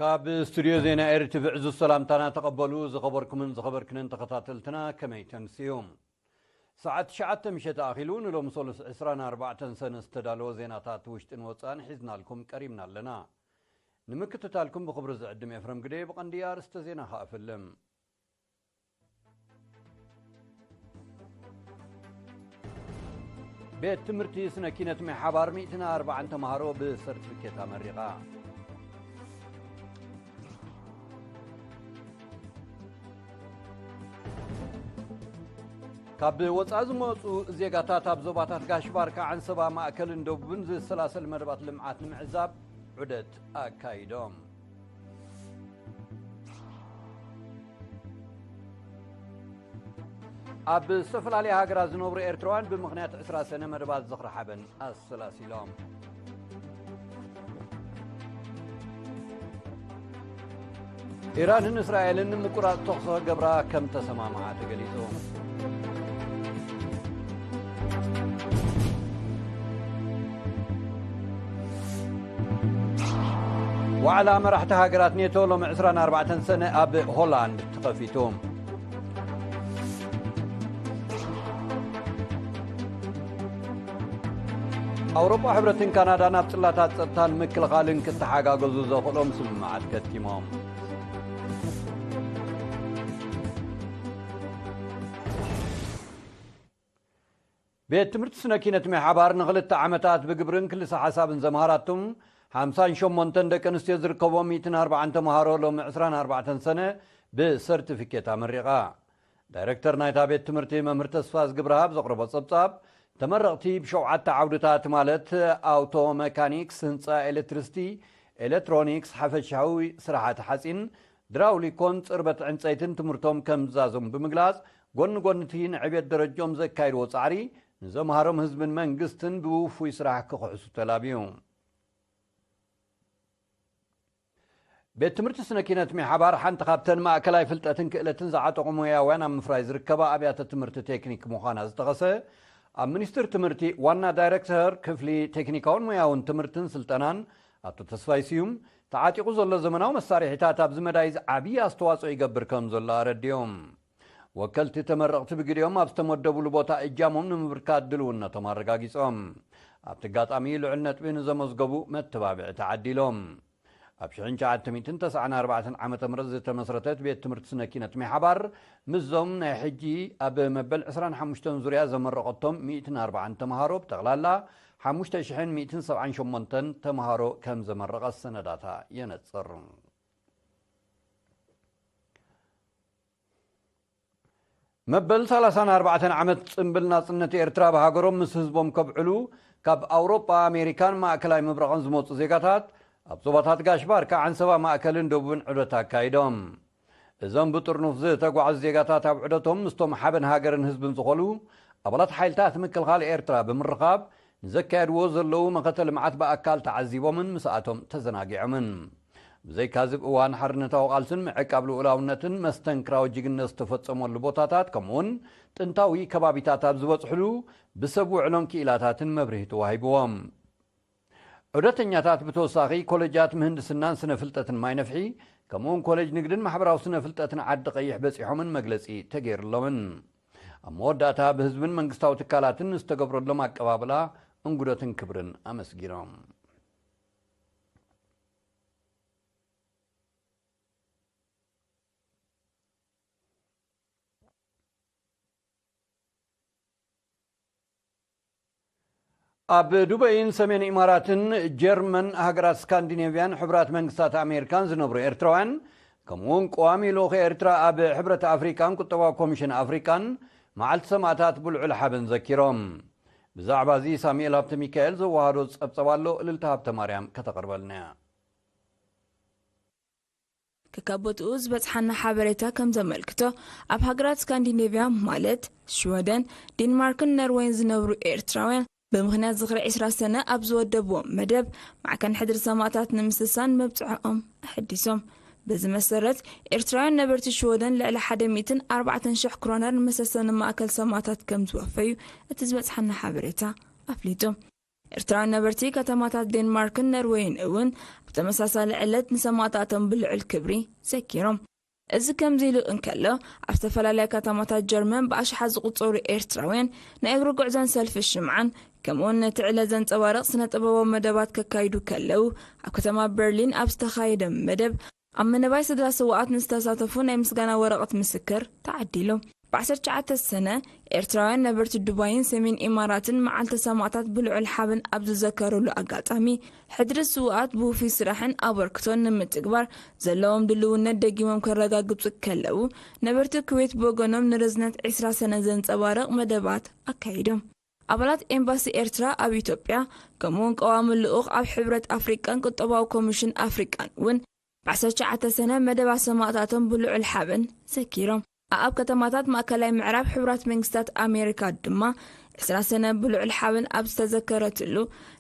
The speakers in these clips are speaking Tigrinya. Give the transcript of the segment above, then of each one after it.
ካብ ስቱድዮ ዜና ኤርትቪ ዕዙዝ ሰላምታና ተቐበሉ። ዝኸበርኩምን ዝኸበርክንን ተኸታተልትና፣ ከመይ ተምስዩ? ሰዓት ትሽዓተ ምሸት ኣኺሉ፣ ንሎሚ ሰሉስ ዕስራን ኣርባዕተን ሰነ ዝተዳለወ ዜናታት ውሽጥን ወጻእን ሒዝናልኩም ቀሪብና ኣለና። ንምክትታልኩም ብኽብሪ ዝዕድም ኤፍረም ግደ። ብቐንዲ ኣርእስተ ዜና ከኣ እፍልም። ቤት ትምህርቲ ስነ ኪነት ምሕባር ሚእትን ኣርባዓን ተምሃሮ ብሰርቲፊኬት ኣመሪቓ። ካብ ወጻኢ ዝመጹ ዜጋታት ኣብ ዞባታት ጋሽ ባርካ፣ ዓንሰባ፣ ማእከልን ደቡብን ዝሰላሰል መደባት ልምዓት ንምዕዛብ ዑደት ኣካይዶም። ኣብ ዝተፈላለያ ሃገራት ዝነብሩ ኤርትራውያን ብምኽንያት ዕስራ ሰነ መደባት ዝኽሪ ሓበን ኣሰላሲሎም። ኢራንን እስራኤልን ምቁራጽ ተኹሲ ክገብራ ከም ተሰማምዓ ተገሊጹ። ዋዕላ መራሕቲ ሃገራት ኔቶ ሎሚ ዕስራን ኣርባዕተን ሰነ ኣብ ሆላንድ ተኸፊቱ። ኣውሮጳ ሕብረትን ካናዳን ኣብ ጽላታት ጸጥታን ምክልኻልን ክተሓጋገዙ ዘኽእሎም ስምምዓት ከቲሞም። ቤት ትምህርቲ ስነ ኪነት ምሕባር ንኽልተ ዓመታት ብግብርን ክልሰ ሓሳብን ዘምሃራቶም ሓምሳን ሸሞንተን ደቂ ኣንስትዮ ዝርከቦም ሚእትን ኣርባዓን ተምሃሮ ሎሚ ዕስራን ኣርባዕተን ሰነ ብሰርቲፊኬት ኣመሪቓ። ዳይረክተር ናይታ ቤት ትምህርቲ መምህር ተስፋ ዝግብረሃብ ዘቕረቦ ጸብጻብ፣ ተመረቕቲ ብሸውዓተ ዓውድታት ማለት ኣውቶ መካኒክስ፣ ህንጻ ኤሌክትሪሲቲ፣ ኤሌክትሮኒክስ፣ ሓፈሻዊ ስራሓት ሓጺን፣ ድራውሊኮን ጽርበት ዕንጸይትን ትምህርቶም ከም ዝዛዘሙ ብምግላጽ፣ ጎኒ ጎኒ እቲ ንዕቤት ደረጃኦም ዘካይድዎ ጻዕሪ፣ ንዘምሃሮም ህዝብን መንግስትን ብውፉይ ስራሕ ክኽሕሱ ተላብዩ። ቤት ትምህርቲ ስነ ኪነት ምሕባር ሓንቲ ካብተን ማእከላይ ፍልጠትን ክእለትን ዝዓጠቑ ሞያውያን ኣብ ምፍራይ ዝርከባ ኣብያተ ትምህርቲ ቴክኒክ ምዃና ዝጠቐሰ ኣብ ሚኒስትሪ ትምህርቲ ዋና ዳይረክተር ክፍሊ ቴክኒካውን ሞያውን ትምህርትን ስልጠናን ኣቶ ተስፋይ ስዩም፣ ተዓጢቑ ዘሎ ዘመናዊ መሳርሒታት ኣብዚ መዳይ እዚ ዓብዪ ኣስተዋጽኦ ይገብር ከም ዘሎ ኣረዲኦም። ወከልቲ ተመረቕቲ ብግዲኦም ኣብ ዝተመደቡሉ ቦታ እጃሞም ንምብርካት ድልውነቶም ኣረጋጊጾም። ኣብቲ ኣጋጣሚ ልዑል ነጥቢ ንዘመዝገቡ መተባብዒ ተዓዲሎም። ኣብ ሽሕን ትሽዓተ ሚእትን ተስዓን ኣርባዕተን ዓመተ ምህረት ዝተመስረተት ቤት ትምህርቲ ስነ ኪነት ምሕባር ምስዞም ናይ ሕጂ ኣብ መበል ዕስራን ሓሙሽተን ዙርያ ዘመረቐቶም ሚእትን ኣርባዓን ተምሃሮ ብጠቕላላ ሓሙሽተ ሽሕን ሚእትን ሰብዓን ሸሞንተን ተምሃሮ ከም ዘመረቐት ሰነዳታ የነጽር። መበል ሰላሳን ኣርባዕተን ዓመት ጽምብል ናጽነት ኤርትራ ብሃገሮም ምስ ህዝቦም ከብዕሉ ካብ ኣውሮጳ፣ ኣሜሪካን ማእከላይ ምብራቕን ዝመጹ ዜጋታት ኣብ ዞባታት ጋሽ ባርካ፣ ዓንሰባ፣ ማእከልን ደቡብን ዑደት ኣካይዶም። እዞም ብጥርኑፍ ዝተጓዕዙ ዜጋታት ኣብ ዑደቶም ምስቶም ሓበን ሃገርን ህዝብን ዝኾኑ ኣባላት ሓይልታት ምክልኻል ኤርትራ ብምርኻብ ንዘካየድዎ ዘለዉ መኸተ ልምዓት ብኣካል ተዓዚቦምን ምስኣቶም ተዘናጊዖምን። ብዘይካዚ፣ ኣብ እዋን ሓርነታዊ ቃልስን ምዕቃብ ልኡላውነትን መስተንክራዊ ጅግነት ዝተፈጸመሉ ቦታታት፣ ከምኡውን ጥንታዊ ከባቢታት ኣብ ዝበጽሕሉ፣ ብሰብ ውዕሎን ክኢላታትን መብርሂ ተዋሂብዎም። ዑደተኛታት ብተወሳኺ ኮሌጃት ምህንድስናን ስነ ፍልጠትን ማይ ነፍሒ፣ ከምኡውን ኮሌጅ ንግድን ማሕበራዊ ስነ ፍልጠትን ዓዲ ቀይሕ በጺሖምን መግለጺ ተገይሩሎምን። ኣብ መወዳእታ ብህዝብን መንግስታዊ ትካላትን ዝተገብረሎም ኣቀባብላ እንጉደትን ክብርን ኣመስጊኖም። ኣብ ዱበይን ሰሜን ኢማራትን ጀርመን፣ ሃገራት ስካንዲኔቭያን ሕቡራት መንግስታት ኣሜሪካን ዝነብሩ ኤርትራውያን፣ ከምኡውን ቀዋሚ ልኡኽ ኤርትራ ኣብ ሕብረት ኣፍሪቃን ቁጠባዊ ኮሚሽን ኣፍሪቃን መዓልቲ ሰማእታት ብልዑል ሓበን ዘኪሮም። ብዛዕባ እዚ ሳሙኤል ሃብተ ሚካኤል ዘወሃዶ ጸብጸብ ኣሎ፣ እልልታ ሃብተ ማርያም ከተቕርበልና እያ። ከካብ ቦትኡ ዝበጽሓና ሓበሬታ ከም ዘመልክቶ፣ ኣብ ሃገራት ስካንዲኔቭያ ማለት ሽወደን፣ ዴንማርክን ነርወይን ዝነብሩ ኤርትራውያን፣ ብምኽንያት ዝኽሪ ዕስራ ሰነ ኣብ ዝወደብዎ መደብ፣ ማዕከን ሕድሪ ሰማእታት ንምስሳን መብጽዖኦም ኣሐዲሶም። በዚ መሰረት፣ ኤርትራውያን ነበርቲ ሽወደን ልዕሊ ሓደ ሚእትን ኣርባዕተን ሽሕ ክሮነር ንመሰሰኒ ማእከል ሰማእታት ከም ዝወፈዩ እቲ ዝበጽሓና ሓበሬታ ኣፍሊጡ። ኤርትራውያን ነበርቲ ከተማታት ዴንማርክን ነርወይን እውን ኣብ ተመሳሳሊ ዕለት ንሰማእታቶም ብልዑል ክብሪ ዘኪሮም። እዚ ከምዚ ኢሉ እንከሎ፣ ኣብ ዝተፈላለያ ከተማታት ጀርመን ብኣሽሓት ዝቑጸሩ ኤርትራውያን ናይ እግሪ ጉዕዞን ሰልፊ ሽምዓን፣ ከምኡውን ነቲ ዕለት ዘንጸባርቕ ስነ ጥበባዊ መደባት ከካይዱ ከለዉ፣ ኣብ ከተማ በርሊን ኣብ ዝተኻየደ መደብ ኣብ ምንባይ ስድራ ስውኣት ንዝተሳተፉ ናይ ምስጋና ወረቐት ምስክር ተዓዲሉ። ብ19 ሰነ ኤርትራውያን ነበርቲ ዱባይን ሰሜን ኢማራትን መዓልቲ ሰማእታት ብልዑል ሓበን ኣብ ዝዘከሩሉ ኣጋጣሚ፣ ሕድሪ ስውኣት ብውፉይ ስራሕን ኣበርክቶን ንምትግባር ዘለዎም ድልውነት ደጊሞም ከረጋግጹ ከለዉ፣ ነበርቲ ኩዌት ብወገኖም ንርዝነት 20 ሰነ ዘንጸባርቕ መደባት ኣካይዶም። ኣባላት ኤምባሲ ኤርትራ ኣብ ኢትዮጵያ፣ ከምኡውን ቀዋሚ ልኡኽ ኣብ ሕብረት ኣፍሪቃን ቁጠባዊ ኮሚሽን ኣፍሪቃን እውን ብ19 ሰነ መደባት ሰማእታቶም ብልዑል ሓበን ዘኪሮም። ኣብ ከተማታት ማእከላይ ምዕራብ ሕቡራት መንግስታት ኣሜሪካ ድማ 20 ሰነ ብልዑል ሓበን ኣብ ዝተዘከረትሉ፣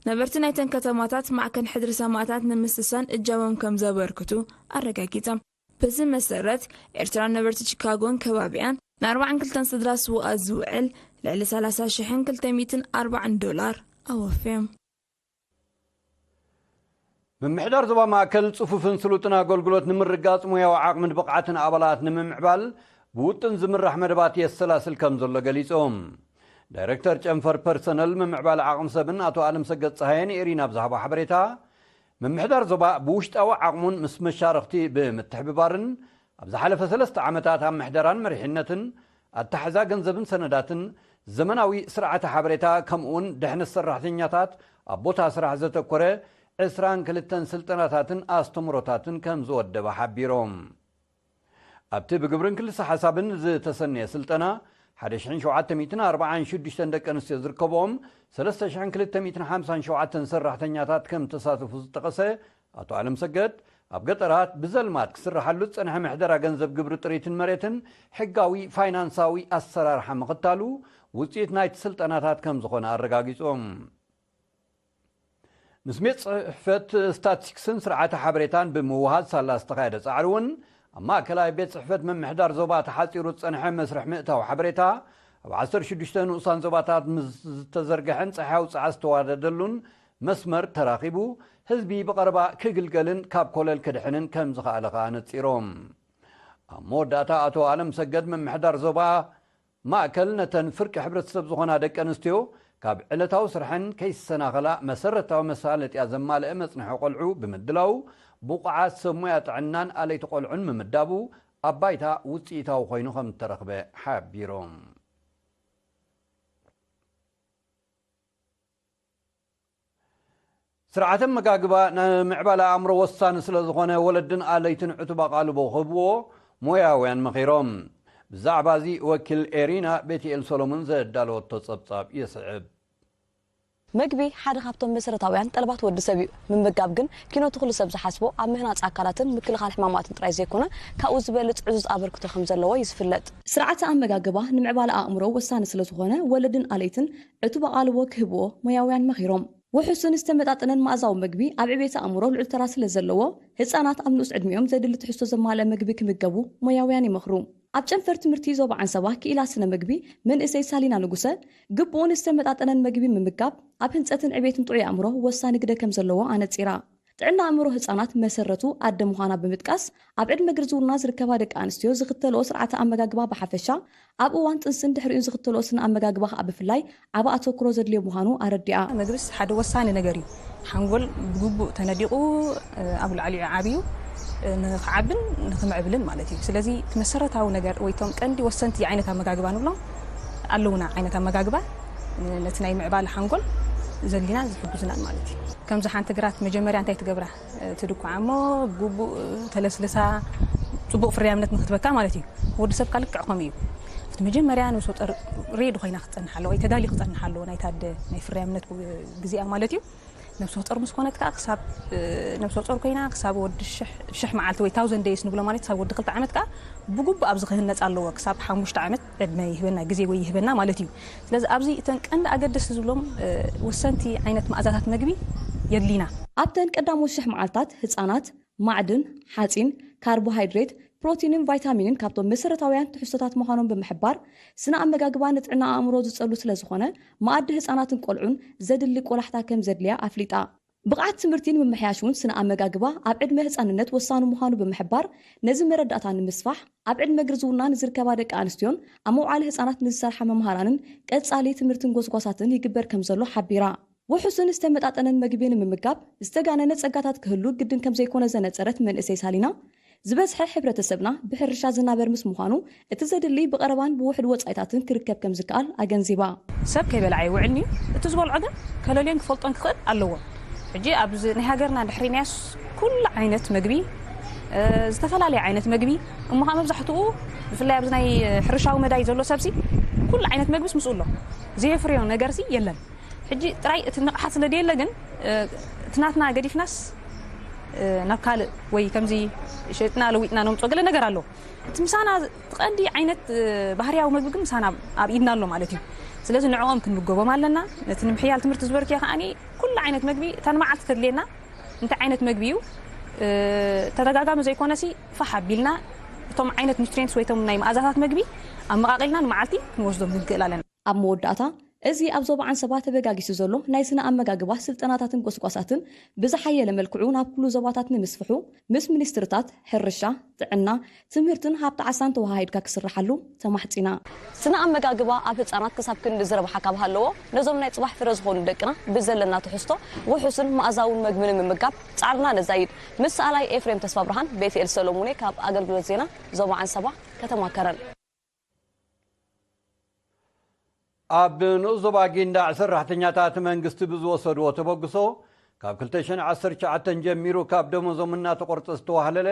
ነበርቲ ናይተን ከተማታት ማዕከን ሕድሪ ሰማእታት ንምስሳን እጃሞም ከም ዘበርክቱ ኣረጋጊጾም። በዚ መሰረት፣ ኤርትራን ነበርቲ ቺካጎን ከባቢኣን ን42 ስድራ ስውኣት ዝውዕል ልዕሊ 30,240 ዶላር ኣወፍዮም። ምምሕዳር ዞባ ማእከል ጽፉፍን ስሉጥን ኣገልግሎት ንምርጋጽ፣ ሙያዊ ዓቕምን ብቕዓትን ኣባላት ንምምዕባል ብውጥን ዝምራሕ መደባት የሰላስል ከም ዘሎ ገሊጾም። ዳይረክተር ጨንፈር ፐርሰነል፣ ምምዕባል ዓቕሚ ሰብን ኣቶ ኣለምሰገድ ጸሃየን ኤሪና ኣብ ዝሃቦ ሓበሬታ፣ ምምሕዳር ዞባ ብውሽጣዊ ዓቕሙን ምስ መሻርኽቲ ብምትሕብባርን፣ ኣብ ዝሓለፈ ሰለስተ ዓመታት ኣብ ምሕደራን መሪሕነትን፣ ኣታሕዛ ገንዘብን ሰነዳትን፣ ዘመናዊ ስርዓተ ሓበሬታ፣ ከምኡውን ድሕነት ሰራሕተኛታት ኣብ ቦታ ስራሕ ዘተኮረ ዕስራን ክልተን ስልጠናታትን ኣስተምሮታትን ከም ዝወደበ ሓቢሮም። ኣብቲ ብግብርን ክልሰ ሓሳብን ዝተሰነየ ስልጠና፣ ሓደ ሽሕን ሸውዓተ ሚእትን ኣርባዓን ሽዱሽተን ደቂ ኣንስትዮ ዝርከብኦም ሰለስተ ሽሕን ክልተ ሚእትን ሓምሳን ሸውዓተን ሰራሕተኛታት ከም ተሳተፉ ዝጠቐሰ ኣቶ ኣለምሰገድ፣ ኣብ ገጠራት ብዘልማድ ክስርሓሉ ዝጸንሐ ምሕደራ ገንዘብ ግብሪ ጥሪትን መሬትን ሕጋዊ ፋይናንሳዊ ኣሰራርሓ ምኽታሉ ውጽኢት ናይቲ ስልጠናታት ከም ዝኾነ ኣረጋጊጾም። ምስ ቤት ጽሕፈት ስታቲስቲክስን ስርዓተ ሓበሬታን ብምውሃድ ሳላ ዝተኻየደ ጻዕሪ እውን፣ ኣብ ማእከላይ ቤት ጽሕፈት ምምሕዳር ዞባ ተሓጺሩ ዝጸንሐ መስርሕ ምእታው ሓበሬታ፣ ኣብ ዓሰርተ ሽዱሽተ ንኡሳን ዞባታት ምስ ዝተዘርግሐን ጸሓይ ኣውጽዓ ዝተዋደደሉን መስመር ተራኺቡ፣ ህዝቢ ብቐረባ ክግልገልን ካብ ኮለል ክድሕንን ከም ዝኸኣለ ከኣ ነጺሮም። ኣብ መወዳእታ ኣቶ ኣለም ሰገድ ምምሕዳር ዞባ ማእከል ነተን ፍርቂ ሕብረተሰብ ዝኾና ደቂ ኣንስትዮ ካብ ዕለታዊ ስርሐን ከይሰናኸላ መሰረታዊ መሳለጥያ ዘማልአ መጽንሒ ቆልዑ ብምድላው ብቑዓት ሰብ ሞያ ጥዕናን ኣለይቲ ቆልዑን ምምዳቡ ኣብ ባይታ ውጽኢታዊ ኮይኑ ከም እተረኽበ ሓቢሮም። ስርዓተ ኣመጋግባ ንምዕባለ ኣእምሮ ወሳኒ ስለ ዝኾነ፣ ወለድን ኣለይትን ዕቱብ ኣቓልቦ ክህብዎ ሞያውያን መኺሮም። ብዛዕባ እዚ ወኪል ኤሪና ቤትኤል ሰሎሞን ዘዳለወቶ ጸብጻብ ይስዕብ። መግቢ ሓደ ካብቶም መሰረታውያን ጠለባት ወዲ ሰብ እዩ። ምምጋብ ግን ኪኖ ትኽሉ ሰብ ዝሓስቦ ኣብ ምህናጽ ኣካላትን ምክልኻል ሕማማትን ጥራይ ዘይኮነ ካብኡ ዝበልጽ ዕዙዝ ኣበርክቶ ከም ዘለዎ እዩ ዝፍለጥ። ስርዓተ ኣመጋግባ ንምዕባለ ኣእምሮ ወሳኒ ስለ ዝኾነ ወለድን ኣለይትን ዕቱብ ኣቓልቦ ክህብዎ ሞያውያን መኺሮም። ውሑስን ዝተመጣጠነን መኣዛዊ መግቢ ኣብ ዕቤት ኣእምሮ ልዑል ተራ ስለ ዘለዎ ህጻናት ኣብ ንኡስ ዕድሚኦም ዘድሊ ትሕዝቶ ዘማልአ መግቢ ክምገቡ ሞያውያን ይመኽሩ። ኣብ ጨንፈር ትምህርቲ ዞባ ዓንሰባ ክኢላ ስነ መግቢ መንእሰይ ሳሊና ንጉሰ ግቡእን ዝተመጣጠነን መግቢ ምምጋብ ኣብ ህንጸትን ዕቤትን ጥዑይ ኣእምሮ ወሳኒ ግደ ከም ዘለዎ ኣነጺራ። ጥዕና ኣእምሮ ህጻናት መሰረቱ ኣደ ምዃና ብምጥቃስ ኣብ ዕድመ ግርዝውና ዝርከባ ደቂ ኣንስትዮ ዝኽተልኦ ስርዓተ ኣመጋግባ ብሓፈሻ ኣብ እዋን ጥንስን ድሕሪኡን ዝኽተልኦ ስነ ኣመጋግባ ከኣ ብፍላይ ዓቢ ኣተኩሮ ዘድልዮ ምዃኑ ኣረዲኣ። መግብስ ሓደ ወሳኒ ነገር እዩ። ሓንጎል ብግቡእ ተነዲቑ ኣብ ልዕሊኡ ዓብዩ ንኽዓብን ንኽምዕብልን ማለት እዩ። ስለዚ እቲ መሰረታዊ ነገር ወይ እቶም ቀንዲ ወሰንቲ ዓይነት ኣመጋግባ ንብሎም ኣለውና ዓይነት ኣመጋግባ ነቲ ናይ ምዕባል ሓንጎል ዘድልናን ዝሕግዙናን ማለት እዩ። ከምዚ ሓንቲ ግራት መጀመርያ እንታይ ትገብራ? ትድኳዓ እሞ ብግቡእ ተለስልሳ ጽቡቕ ፍርያምነት ንክትበካ ማለት እዩ። ወዲ ሰብ ካልክዕ ከምኡ እዩ። እቲ መጀመርያ ነብሰ ጦር ሬዲ ኮይና ክትጸንሕ ኣለዋ ወይ ተዳልዩ ክጸንሕ ኣለዎ ናይታ ኣደ ናይ ፍርያምነት ግዜኣ ማለት እዩ። ነብሰ ጦር ምስ ኮነት ከዓ ክሳብ ነብሰ ጦር ኮይና ክሳብ ወዲ ሽሕ መዓልቲ ወይ thousand days ንብሎ ማለት ክሳብ ወዲ ክልተ ዓመት ከዓ ብግቡእ ኣብዚ ክህነፅ ኣለዎ። ክሳብ ሓሙሽተ ዓመት ዕድመ ይህበና ግዜ ወይ ይህበና ማለት እዩ። ስለዚ ኣብዚ እተን ቀንዲ ኣገደስቲ ዝብሎም ወሰንቲ ዓይነት መኣዛታት መግቢ የድሊና። ኣብተን ቀዳሞት ሽሕ መዓልታት ህፃናት ማዕድን፣ ሓፂን፣ ካርቦሃይድሬት፣ ፕሮቲንን ቫይታሚንን ካብቶም መሰረታውያን ትሕዝቶታት ምዃኖም ብምሕባር፣ ስነ ኣመጋግባ ንጥዕና ኣእምሮ ዝጸሉ ስለ ዝኾነ፣ መኣዲ ህጻናትን ቆልዑን ዘድሊ ቆላሕታ ከም ዘድልያ ኣፍሊጣ። ብቕዓት ትምህርቲ ንምምሕያሽ እውን ስነ ኣመጋግባ ኣብ ዕድመ ህጻንነት ወሳኒ ምዃኑ ብምሕባር፣ ነዚ መረዳእታ ንምስፋሕ ኣብ ዕድመ ግርዝውና ንዝርከባ ደቂ ኣንስትዮን ኣብ መውዓሊ ህጻናት ንዝሰርሓ መምሃራንን ቀጻሊ ትምህርትን ጎስጓሳትን ይግበር ከም ዘሎ ሓቢራ። ውሑስን ዝተመጣጠነን መግቢ ንምምጋብ ዝተጋነነ ጸጋታት ክህሉ ግድን ከም ዘይኮነ ዘነጸረት መንእሰይ ሳሊና፣ ዝበዝሐ ሕብረተሰብና ብሕርሻ ዝናበር ምስ ምዃኑ፣ እቲ ዘድሊ ብቐረባን ብውሑድ ወጻኢታትን ክርከብ ከም ዝከኣል ኣገንዚባ። ሰብ ከይበልዓ ይውዕል እዩ። እቲ ዝበልዖ ግን ከለልዮን ክፈልጦን ክኽእል ኣለዎ። ሕጂ ኣብዚ ናይ ሃገርና ድሕሪናያስ ኩሉ ዓይነት መግቢ፣ እ፣ ዝተፈላለየ ዓይነት መግቢ፣ እሞ ከዓ መብዛሕትኡ ብፍላይ ኣብዚ ናይ ሕርሻዊ መዳይ ዘሎ ሰብሲ ኩሉ ዓይነት መግብስ ምስኡ ኣሎ። ዘየፍርዮ ነገርሲ የለን። ሕጂ ጥራይ እቲ ንቕሓት ስለ ደየለ ግን፣ እ፣ እቲ ናትና ገዲፍናስ፣ እ፣ ናብ ካልእ ወይ ከምዚ ሸጥና ለዊጥና ነምፅኦ ገለ ነገር ኣሎ። እቲ ምሳና እቲ ቀንዲ ዓይነት፣ እ፣ ባህርያዊ መግቢ ግን ምሳና ኣብ ኢድና ኣሎ ማለት እዩ። ስለዚ ንዕኦም ክንምገቦም ኣለና። ነቲ ንምሕያል ትምህርቲ ዝበርክዮ ከዓኒ ኩሉ ዓይነት መግቢ እታ ንመዓልቲ ተድልየና እንታይ ዓይነት መግቢ እዩ፣ እ፣ ተደጋጋሚ ዘይኮነሲ ፋሕ ኣቢልና እቶም ዓይነት ኒውትሪየንትስ ወይ እቶም ናይ መኣዛታት መግቢ ኣመቓቒልና ንመዓልቲ ክንወስዶም ክንክእል ኣለና። ኣብ መወዳእታ፣ እዚ ኣብ ዞባ ዓንሰባ ተበጋጊሱ ዘሎ ናይ ስነ ኣመጋግባ ስልጠናታትን ጎስጓሳትን ብዝሓየለ መልክዑ ናብ ኩሉ ዞባታት ንምስፍሑ ምስ ሚኒስትርታት ሕርሻ፣ ጥዕና፣ ትምህርትን ሃብቲ ዓሳን ተወሃሂድካ ክስርሓሉ ተማሕጺና። ስነ ኣመጋግባ ኣብ ህጻናት ክሳብ ክንዲ ዝረብሓ ካብ ሃለዎ፣ ነዞም ናይ ጽባሕ ፍረ ዝኾኑ ደቅና ብዘለና ትሕዝቶ ውሑስን መኣዛውን መግቢ ንምምጋብ ጻዕርና ነዛይድ። ምስ ሰኣላይ ኤፍሬም ተስፋብርሃን ቤትኤል ሰሎሙኔ ካብ ኣገልግሎት ዜና ዞባ ዓንሰባ ከተማ ከረን። ኣብ ንኡስ ዞባ ጊንዳዕ ሰራሕተኛታት መንግስቲ ብዝወሰድዎ ተበግሶ፣ ካብ ክልተ ሽሕን ዓሰርተ ትሽዓተን ጀሚሩ ካብ ደሞዞም እናተቆርጸ ዝተዋህለለ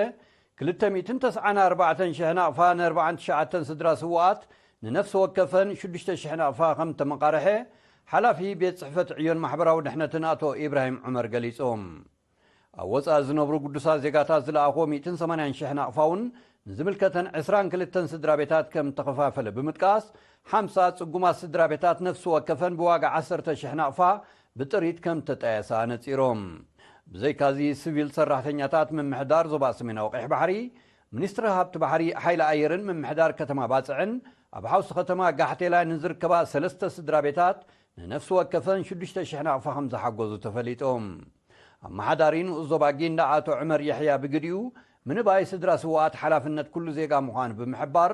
ክልተ ሚእትን ተስዓን ኣርባዕተን ሽሕ ናቕፋ ንኣርባዓን ትሽዓተን ስድራ ስውኣት ንነፍሲ ወከፈን ሽዱሽተ ሽሕ ናቕፋ ከም ተመቓርሐ ሓላፊ ቤት ጽሕፈት ዕዮን ማሕበራዊ ድሕነትን ኣቶ ኢብራሂም ዑመር ገሊጾም። ኣብ ወጻኢ ዝነብሩ ግዱሳት ዜጋታት ዝለኣኽዎ ሚእትን ሰማንያን ሽሕ ናቕፋ እውን ንዝምልከተን ዕስራን ክልተን ስድራ ቤታት ከም ተኸፋፈለ ብምጥቃስ፣ ሓምሳ ጽጉማት ስድራ ቤታት ነፍሲ ወከፈን ብዋጋ ዓሰርተ ሽሕ ናቕፋ ብጥሪት ከም ተጣየሳ ነጺሮም። ብዘይካዚ፣ ሲቪል ሰራሕተኛታት ምምሕዳር ዞባ ሰሜናዊ ቀይሕ ባሕሪ፣ ሚኒስትሪ ሃብቲ ባሕሪ፣ ሓይሊ ኣየርን ምምሕዳር ከተማ ባጽዕን ኣብ ሓውሲ ከተማ ጋሕቴላይ ንዝርከባ ሰለስተ ስድራ ቤታት ንነፍሲ ወከፈን ሽዱሽተ ሽሕ ናቕፋ ከም ዝሓገዙ ተፈሊጡ። ኣመሓዳሪ ንኡስ ዞባ ጊንዳዕ ኣቶ ዑመር የሕያ ብግዲኡ፣ ምንባይ ስድራ ስውኣት ሓላፍነት ኩሉ ዜጋ ምዃኑ ብምሕባር፣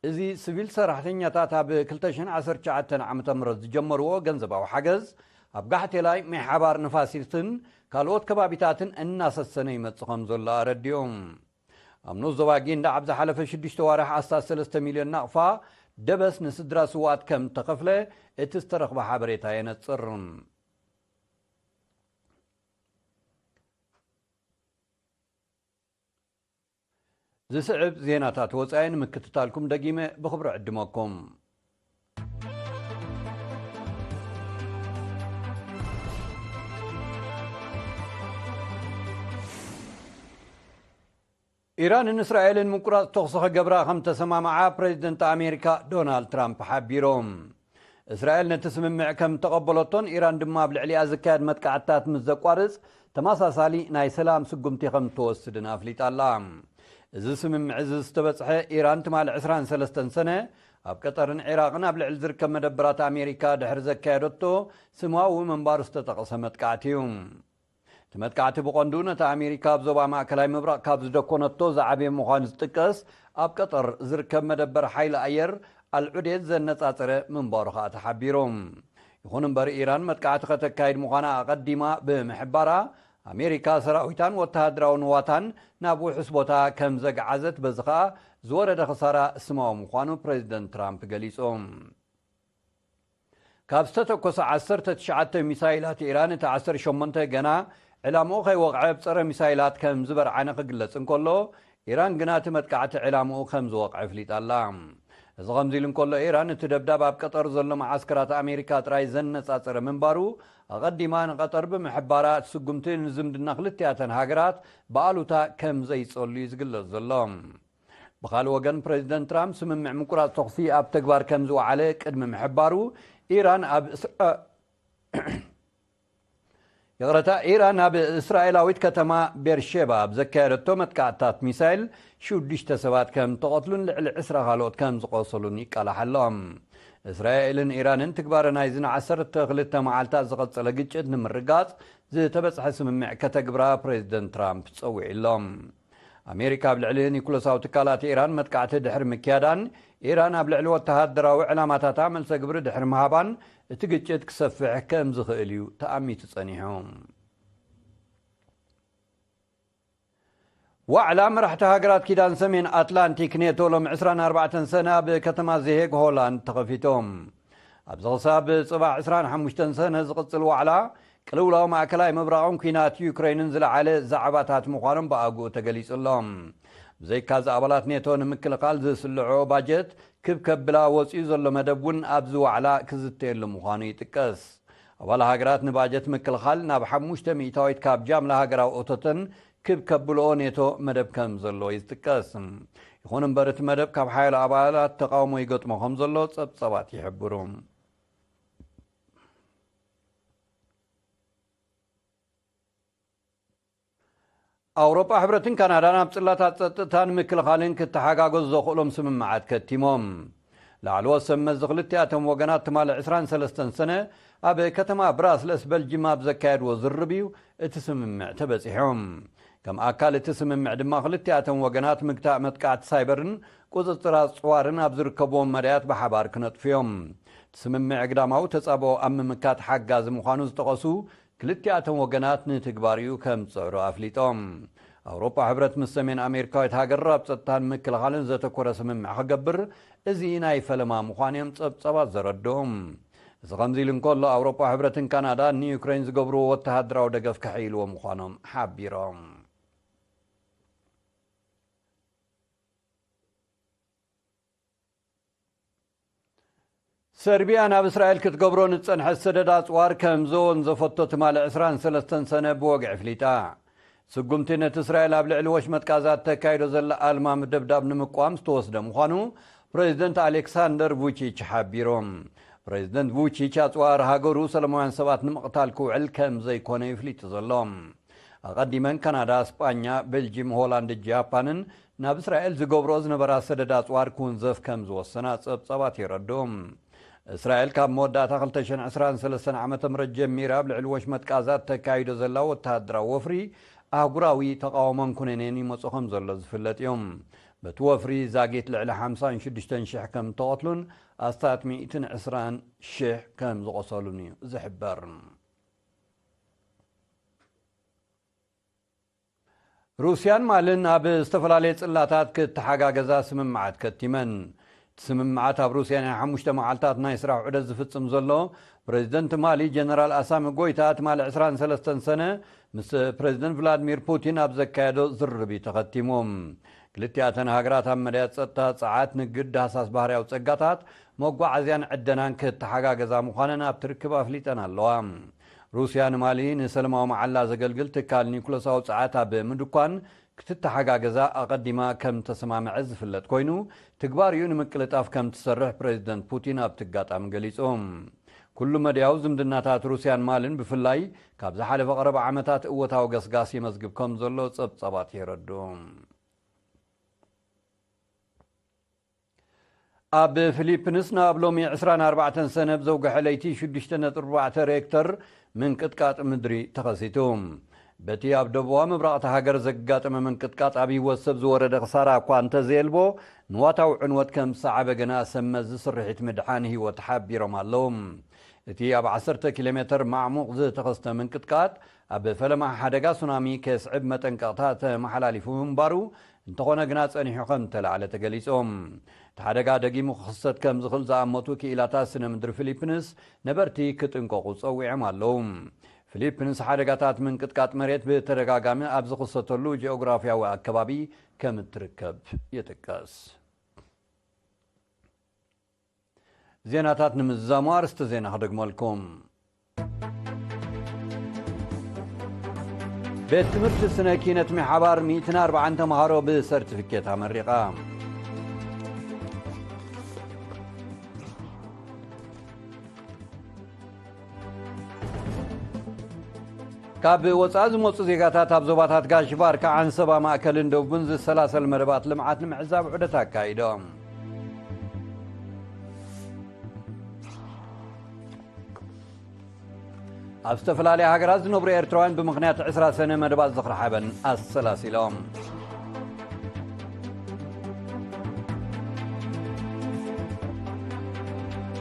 እዚ ሲቪል ሰራሕተኛታት ኣብ ክልተ ሽሕን ዓሰርተ ትሽዓተን ዓመተ ምህረት ዝጀመርዎ ገንዘባዊ ሓገዝ፣ ኣብ ጋሕቴላይ፣ ማይ ሓባር፣ ንፋሲትን ካልኦት ከባቢታትን እናሰሰነ ይመጽእ ከም ዘሎ ኣረዲኦም። ኣብ ንኡስ ዞባ ጊንዳዕ ኣብ ዝሓለፈ ሽዱሽተ ዋርሕ ኣስታት ሰለስተ ሚልዮን ናቕፋ ደበስ ንስድራ ስውኣት ከም ተኸፍለ እቲ ዝተረኽበ ሓበሬታ የነጽር። ዝስዕብ ዜናታት ወጻኢ ንምክትታልኩም ደጊመ ብኽብሪ ዕድመኩም። ኢራንን እስራኤልን ምቁራጽ ተኹሲ ክገብራ ከም ተሰማምዓ ፕሬዚደንት ኣሜሪካ ዶናልድ ትራምፕ ሓቢሮም። እስራኤል ነቲ ስምምዕ ከም ተቐበለቶን ኢራን ድማ ኣብ ልዕሊኣ ዝካየድ መጥቃዕትታት ምስ ዘቋርጽ ተመሳሳሊ ናይ ሰላም ስጉምቲ ከም ትወስድን ኣፍሊጣ ኣላ። እዚ ስምምዕ እዚ ዝተበጽሐ ኢራን ትማሊ ዕስራን ሰለስተን ሰነ ኣብ ቀጠርን ዒራቕን ኣብ ልዕሊ ዝርከብ መደበራት ኣሜሪካ ድሕሪ ዘካየደቶ ስማዊ ምንባሩ ዝተጠቕሰ መጥቃዕቲ እዩ። እቲ መጥቃዕቲ ብቐንዱ ነታ ኣሜሪካ ኣብ ዞባ ማእከላይ ምብራቕ ካብ ዝደኮነቶ ዝዓበየ ምዃኑ ዝጥቀስ ኣብ ቀጠር ዝርከብ መደበር ሓይሊ ኣየር ኣልዑዴድ ዘነጻጸረ ምንባሩ ከኣ ተሓቢሩ። ይኹን እምበር ኢራን መጥቃዕቲ ከተካይድ ምዃና ኣቐዲማ ብምሕባራ ኣሜሪካ ሰራዊታን ወተሃደራዊ ንዋታን ናብ ውሑስ ቦታ ከም ዘግዓዘት በዚ ከኣ ዝወረደ ክሳራ ስማዊ ምዃኑ ፕሬዚደንት ትራምፕ ገሊጹ። ካብ ዝተተኮሰ ዓሰርተ ትሽዓተ ሚሳይላት ኢራን፣ እቲ ዓሰርተ ሸሞንተ ገና ዕላምኡ ከይወቕዐ ብጸረ ሚሳይላት ከም ዝበርዓነ ክግለጽ እንከሎ፣ ኢራን ግና እቲ መጥቃዕቲ ዕላምኡ ከም ዝወቕዐ ኣፍሊጣ ኣላ። እዚ ከምዚ ኢሉ እንከሎ፣ ኢራን እቲ ደብዳብ ኣብ ቀጠር ዘሎ መዓስከራት ኣሜሪካ ጥራይ ዘነጻጸረ ምንባሩ ኣቐዲማ ንቐጠር ብምሕባራ፣ እቲ ስጉምቲ ንዝምድና ክልቲኣተን ሃገራት ብኣሉታ ከም ዘይጸሉ እዩ ዝግለጽ ዘሎ። ብኻልእ ወገን፣ ፕሬዚደንት ትራምፕ ስምምዕ ምቁራጽ ተኹሲ ኣብ ተግባር ከም ዝወዓለ ቅድሚ ምሕባሩ፣ ኢራን ኣብ እስራ-፣ ይቕረታ፣ ኢራን ኣብ እስራኤላዊት ከተማ ቤርሼባ ኣብ ዘካየደቶ መጥቃዕትታት ሚሳይል ሽዱሽተ ሰባት ከም ተቐትሉን ልዕሊ ዕስራ ካልኦት ከም ዝቖሰሉን ይቃላሕ ኣሎ። እስራኤልን ኢራንን ትግባረ ናይዚ ንዓሰርተ ክልተ መዓልታት ዝቐጸለ ግጭት ንምርጋጽ ዝተበጽሐ ስምምዕ ከተግብራ ፕሬዚደንት ትራምፕ ጸዊዑ ኣሎ። ኣሜሪካ ኣብ ልዕሊ ኒኩለሳዊ ትካላት ኢራን መጥቃዕቲ ድሕሪ ምክያዳን፣ ኢራን ኣብ ልዕሊ ወተሃደራዊ ዕላማታታ መልሰ ግብሪ ድሕሪ ምሃባን፣ እቲ ግጭት ክሰፍሕ ከም ዝኽእል እዩ ተኣሚቱ ጸኒሑ። ዋዕላ መራሕቲ ሃገራት ኪዳን ሰሜን ኣትላንቲክ ኔቶ ሎም ዕስራን ኣርባዕተን ሰነ ኣብ ከተማ ዘሄግ ሆላንድ ተኸፊቶም። ኣብዚ ክሳብ ጽባሕ ዕስራን ሓሙሽተን ሰነ ዝቕጽል ዋዕላ፣ ቅልውላው ማእከላይ ምብራቕን ኲናት ዩክሬንን ዝለዓለ ዛዕባታት ምዃኖም ብኣግኡ ተገሊጹ ኣሎ። ብዘይካዚ ኣባላት ኔቶ ንምክልኻል ዝስልዖ ባጀት ክብ ከብላ ወጺኡ ዘሎ መደብ እውን ኣብዚ ዋዕላ ክዝተየሉ ምዃኑ ይጥቀስ። ኣባል ሃገራት ንባጀት ምክልኻል ናብ ሓሙሽተ ሚእታዊት ካብ ጃምላ ሃገራዊ እቶተን ክብ ከብልኦ ኔቶ መደብ ከም ዘለዎ ይጥቀስ። ይኹን እምበር እቲ መደብ ካብ ሓያሎ ኣባላት ተቃውሞ ይገጥሞ ከም ዘሎ ጸብጸባት ይሕብሩ። ኣውሮጳ ሕብረትን ካናዳን ኣብ ጽላታት ጸጥታን ምክልኻልን ክተሓጋገዙ ዘኽእሎም ስምምዓት ከቲሞም። ላዕለዎት ሰብ መዚ ክልቲኣቶም ወገናት ትማሊ ዕስራን ሰለስተን ሰነ ኣብ ከተማ ብራስለስ በልጅም ኣብ ዘካየድዎ ዝርርብ እዩ እቲ ስምምዕ ተበጺሖም። ከም ኣካል እቲ ስምምዕ ድማ ክልቲኣቶም ወገናት ምግታእ መጥቃዕቲ ሳይበርን ቁጽጽር ኣጽዋርን ኣብ ዝርከብዎም መዳያት ብሓባር ክነጥፉ እዮም። እቲ ስምምዕ ግዳማዊ ተጻብኦ ኣብ ምምካት ሓጋዚ ምዃኑ ዝጠቐሱ ክልቲኣቶም ወገናት ንትግባሪኡ ከም ዝጽዕሩ ኣፍሊጦም። ኣውሮፓ ሕብረት ምስ ሰሜን ኣሜሪካዊት ሃገር ኣብ ጸጥታን ምክልኻልን ዘተኮረ ስምምዕ ክገብር እዚ ናይ ፈለማ ምዃኑ እዮም ጸብጸባት ዘረድኦም። እዚ ከምዚ ኢሉ እንከሎ ኣውሮፓ ሕብረትን ካናዳን ንዩክሬን ዝገብርዎ ወተሃደራዊ ደገፍ ከሕይልዎ ምዃኖም ሓቢሮም። ሰርቢያ ናብ እስራኤል ክትገብሮ ንጸንሐት ሰደድ ኣጽዋር ከም ዘወንዘፈቶ ትማሊ ዕስራን ሰለስተን ሰነ ብወግዒ ኣፍሊጣ። ስጉምቲ ነቲ እስራኤል ኣብ ልዕሊ ወሽመጥ ጋዛ እተካይዶ ዘላ ኣልማሚ ደብዳብ ንምቅዋም ዝተወስደ ምዃኑ ፕሬዚደንት ኣሌክሳንደር vučić ሓቢሮም። ፕሬዚደንት vučić ኣጽዋር ሃገሩ ሰለማውያን ሰባት ንምቕታል ክውዕል ከም ዘይኮነ ይፍሊጡ ዘሎ። ኣቐዲመን ካናዳ፣ ስጳኛ፣ ቤልጂም፣ ሆላንድ፣ ጃፓንን ናብ እስራኤል ዝገብሮ ዝነበራ ሰደድ ኣጽዋር ክውንዘፍ ከም ዝወሰና ጸብጻባት የረድኡ። እስራኤል ካብ መወዳእታ ክልተ ሽሕን ዕስራን ሰለስተን ዓመተ ምህረት ጀሚራ ኣብ ልዕሊ ወሽመጥ ቃዛ እተካይዶ ዘላ ወተሃደራዊ ወፍሪ ኣህጉራዊ ተቓውሞን ኩነኔን ይመጾ ከም ዘሎ ዝፍለጥ እዩ። በቲ ወፍሪ ዛጊት ልዕሊ ሓምሳን ሽዱሽተን ሽሕ ከም እተቐትሉን ኣስታት ሚእትን ዕስራን ሽሕ ከም ዝቖሰሉን እዩ ዝሕበር። ሩስያን ማልን ኣብ ዝተፈላለየ ጽላታት ክተሓጋገዛ ስምምዓት ከቲመን። እቲ ስምምዓት ኣብ ሩስያ ናይ ሓሙሽተ መዓልታት ናይ ስራሕ ዑደት ዝፍጽም ዘሎ ፕሬዚደንት ማሊ ጀነራል ኣሳሚ ጎይታ ትማሊ ዕስራን ሰለስተን ሰነ ምስ ፕሬዚደንት ቭላድሚር ፑቲን ኣብ ዘካየዶ ዝርርብ እዩ ተኸቲሙ። ክልቲኣተን ሃገራት ኣብ መዳያት ጸጥታ፣ ጸዓት፣ ንግድ፣ ሃሳስ ባህርያዊ ጸጋታት፣ መጓዓዝያን ዕደናን ክተሓጋገዛ ምዃነን ኣብቲ ርክብ ኣፍሊጠን ኣለዋ። ሩስያ ንማሊ ንሰለማዊ መዓላ ዘገልግል ትካል ኒኩለሳዊ ጸዓት ኣብ ምድኳን ክትተሓጋገዛ ኣቐዲማ ከም ተሰማምዐ ዝፍለጥ ኮይኑ፣ ትግባሪኡ ንምቅልጣፍ ከም ትሰርሕ ፕሬዚደንት ፑቲን ኣብቲ ኣጋጣሚ ገሊጹ። ኩሉ መድያዊ ዝምድናታት ሩስያን ማልን ብፍላይ ካብ ዝሓለፈ ቀረባ ዓመታት እወታዊ ገስጋስ ይመዝግብ ከም ዘሎ ጸብጻባት የረድኡ። ኣብ ፊሊፕንስ ናብ ሎሚ ዕስራን ኣርባዕተን ሰነ ብዘውግሐ ለይቲ ሽዱሽተ ነጥቢ ኣርባዕተ ሬክተር ምንቅጥቃጥ ምድሪ ተኸሲቱ። በቲ ኣብ ደቡባዊ ምብራቕ እታ ሃገር ዘጋጠመ ምንቅጥቃጥ ኣብ ህይወት ሰብ ዝወረደ ክሳራ እኳ እንተዘየልቦ፣ ንዋታዊ ዕንወት ከም ዝሰዓበ ግና ሰብ መዚ ስርሒት ምድሓን ህይወት ሓቢሮም ኣለዉ። እቲ ኣብ ዓሰርተ ኪሎ ሜተር ማዕሙቕ ዝተኸስተ ምንቅጥቃጥ ኣብ ፈለማ ሓደጋ ሱናሚ ከስዕብ መጠንቀቕታ ተመሓላሊፉ ምንባሩ፣ እንተኾነ ግና ጸኒሑ ከም እተላዕለ ተገሊጹ። እቲ ሓደጋ ደጊሙ ክኽሰት ከም ዝኽእል ዝኣመቱ ክኢላታት ስነ ምድሪ ፊሊፕንስ ነበርቲ ክጥንቀቑ ጸዊዖም ኣለዉ። ፊሊፕንስ ሓደጋታት ምንቅጥቃጥ መሬት ብተደጋጋሚ ኣብ ዝኽሰተሉ ጂኦግራፍያዊ ኣከባቢ ከም እትርከብ ይጥቀስ። ዜናታት ንምዝዛሙ ኣርእስተ ዜና ክደግመልኩም። ቤት ትምህርቲ ስነ ኪነት ሚሓባር ሚእትን ኣርባዓን ተምሃሮ ብሰርቲፊኬት ኣመሪቓ። ካብ ወጻኢ ዝመጹ ዜጋታት ኣብ ዞባታት ጋሽ ባርካ፣ ዓንሰባ፣ ማእከልን ደቡብን ዝሰላሰል መደባት ልምዓት ንምዕዛብ ዑደት ኣካይዶም። ኣብ ዝተፈላለያ ሃገራት ዝነብሩ ኤርትራውያን ብምኽንያት ዕስራ ሰነ መደባት ዝኽሪ ሓበን ኣሰላሲሎም።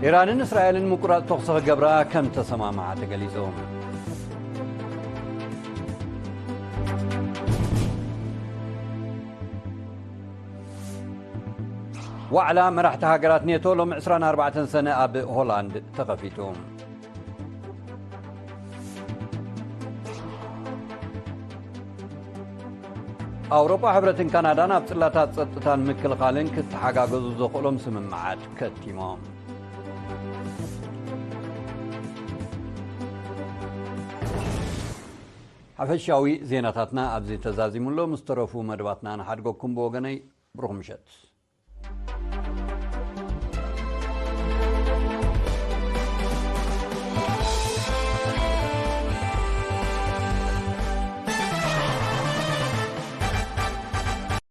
ኢራንን እስራኤልን ምቁራጽ ተኹሲ ክገብራ ከም ተሰማምዓ ተገሊጹ። ዋዕላ መራሕቲ ሃገራት ኔቶ ሎም ዕስራን ኣርባዕተን ሰነ ኣብ ሆላንድ ተኸፊቱ። ኣውሮፓ ሕብረትን ካናዳን ኣብ ጽላታት ጸጥታን ምክልኻልን ክተሓጋገዙ ዘኽእሎም ስምምዓት ከቲሞም። ሓፈሻዊ ዜናታትና ኣብዚ ተዛዚሙ ኣሎ። ምስ ተረፉ መደባትና ንሓድገኩም። ብወገነይ ብሩኽ ምሸት።